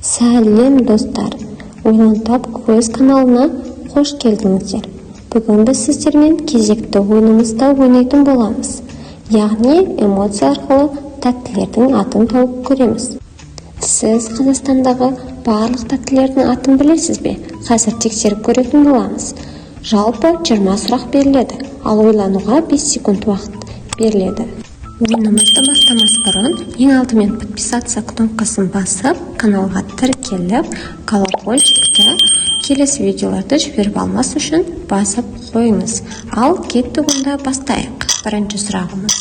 Сәлем, достар! Ойлан тап квест каналына қош келдіңіздер! Бүгін біз сіздермен кезекті ойынымызды ойнайтын боламыз. Яғни эмоция арқылы тәттілердің атын тауып көреміз. Сіз Қазақстандағы барлық тәттілердің атын білесіз бе? Қазір тексеріп көретін боламыз. Жалпы 20 сұрақ беріледі, ал ойлануға 5 секунд уақыт беріледі. Ойынымызды бастамас бұрын ең алдымен «Подписаться» кнопкасын басып, каналға тіркеліп, колокольчикті келесі видеоларды жіберіп алмас үшін басып қойыңыз. Ал кеттік онда, бастайық. Бірінші сұрағымыз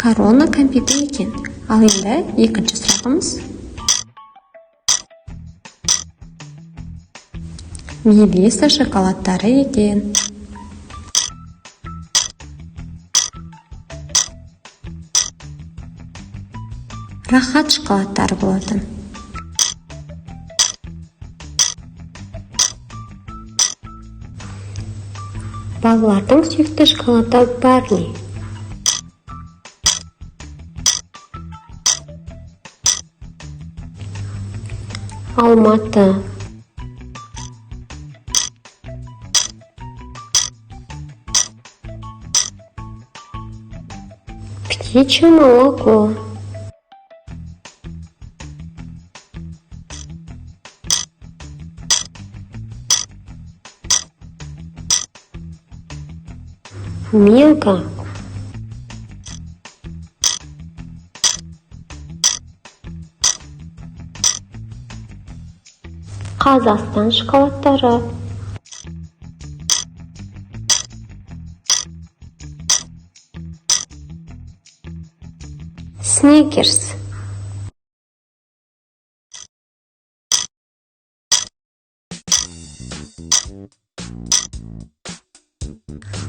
Корона кәмпиті екен. Ал енді екінші сұрағымыз Мелиса шоколадтары екен. Рахат шоколадтары болатын. Балалардың сүйікті шоколады Барни. Алматы. Птичье молоко. Милка. Қазақстан шоколадтары. Сникерс.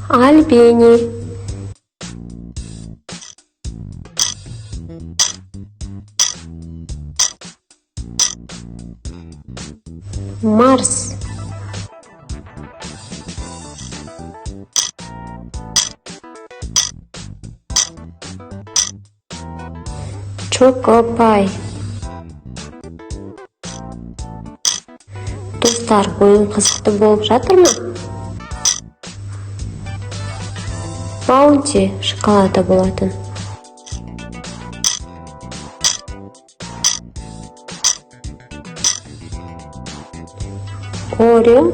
Альбени. Марс. Чокопай. Достар, ойын қызықты болып жатыр ма? Баунти шоколады болатын. Орео.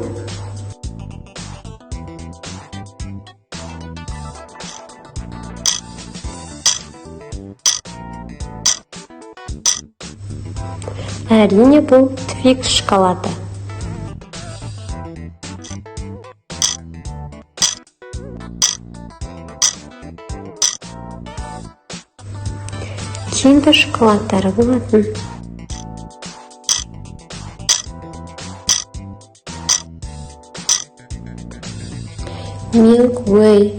Әрине, бұл Твикс шоколады. Киндер шоколадтары болатын. Milk Way.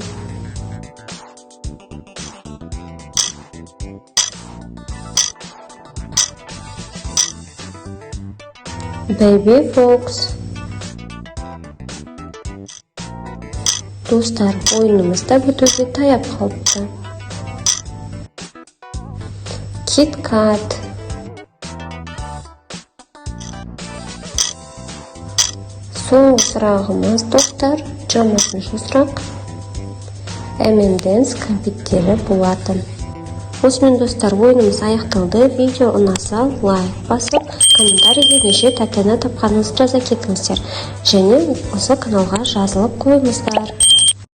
Baby Fox. Достар, ойынымыз да бітуге таяп қалыпты. Кит Кат. Соңғы сұрағымыз, достар, 20-сұрақ. M&M's кәмпиттері болатын. Осымен, достар, ойынымыз аяқталды. Видео ұнаса, лайк басып, комментарийге неше тәттіні тапқаныңызды жаза кетіңіздер және осы каналға жазылып қойыңыздар.